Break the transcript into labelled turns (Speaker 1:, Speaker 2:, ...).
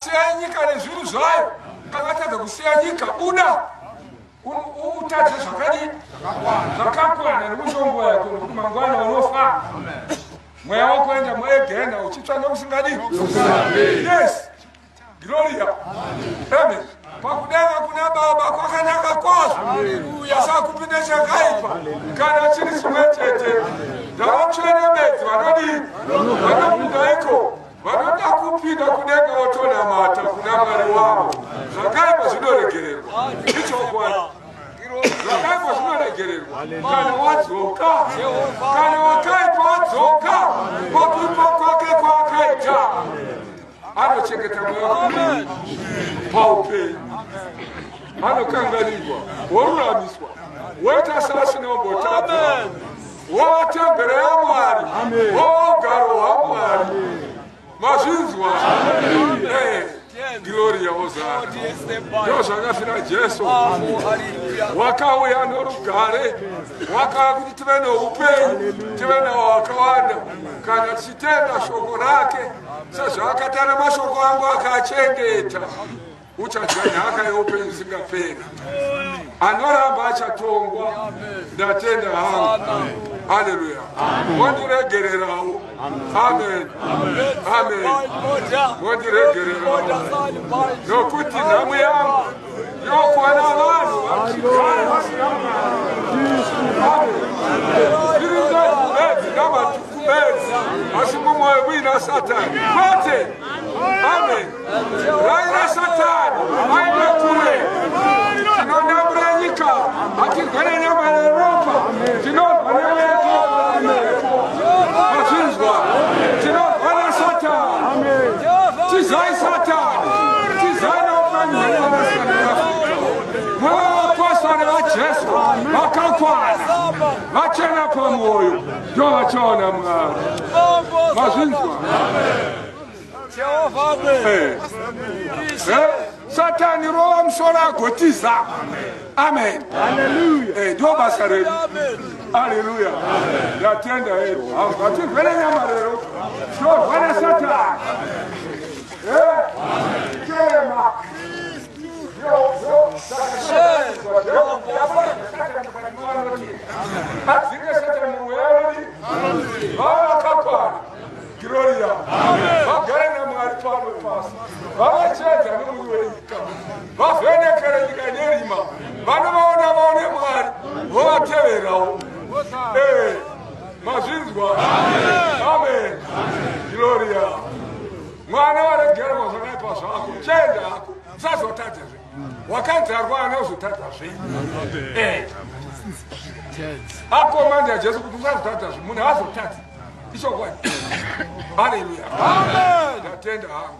Speaker 1: Siyai nyika nezvinhu zvayo. Kana vatadza kusiya nyika, buda utadze zvakadii zvakakwana nekuti nguva yako nekuti mangwana unofa. Mweya wako enda muegena uchitsva nokusingadii. Yes. Gloria. Amen. Pakudenga kuna Baba kwakanaka kwazvo. Pasakupinda chakaipa kana chiri chimwe chete. Ndavatsvene bedzi vanodii? Vanopinda iko. Vanoda kupinda kudenga votonamata kuna Mwari wavo. Zvakaipa zvinoregererwa. Ichokwadi. Zvakaipa zvinoregererwa. Kana wadzoka, kana wakaipa wadzoka pakuipa kwake kwaakaita, anochengeta mweya wako paupenyu, anokanganirwa, woruramiswa, woita seasina kumbotadza. Wova tembere yaMwari, wova ugaro hwaMwari. Mazvinzwa? Eh, Gloria hozana. Ndo zvakafira Jesu. Wakauya norugare, wakauya kuti tive noupenyu, tive nawo wakawanda. Kana tichitenda shoko rake, sezvaakatara mashoko angu akachengeta. Uchadya nhaka yeupenyu usingaperi. Anoramba achatongwa. Ndatenda hangu. Haleluya. Mondiregererawo. Amen. Amen. Mondiregererawo. Nokuti nhamo yangu yokuona vanhu vachigara vasina Mwari. Zviri nzvimbo bedzi namatuku bedzi, asi mumwoyo muina Satani. Kwete. Amen. Raira Satani aende kure. Tinonamura nyika, hatirwe nenyama neropa, tinorwa nemweya. Mazvinzwa? Tinorwa naSatani. Tizai Satani. Tizai naupenyu hwenyu vanasikana veAfrica. Mweya vaapostoli vaJesu vakakwana, vachena pamwoyo, ndo vachaona Mwari. Mazvinzwa? Eh. Eh, Satani rova musoro agotiza. Amen. Eh, ndo basa redu. Haleluya. Ndatenda hedu. Hatirwe nenyama rero. Torwa naSatani. Eh, tema. Adzinge Satani mumweya wedu. Vavakakwana. Gloria. Vagare naMwari pano pasi. Vavachedza nomuri wenyika. Vavhenekere nyika nerima. Vanovaona vaone Mwari vovateverawo. Eh, mazvinzwa. Amen. Gloria. Mwana waregerwa zvakaipa zvako. Chenda hako. Usazotadzazve. Wakanzarwa ana uzotadzazve. Eh. Akomanda yaJesu kuti usazotadzazve. Munhu haazotadzi. Ichokwadi. Haleluya. Ndatenda hangu.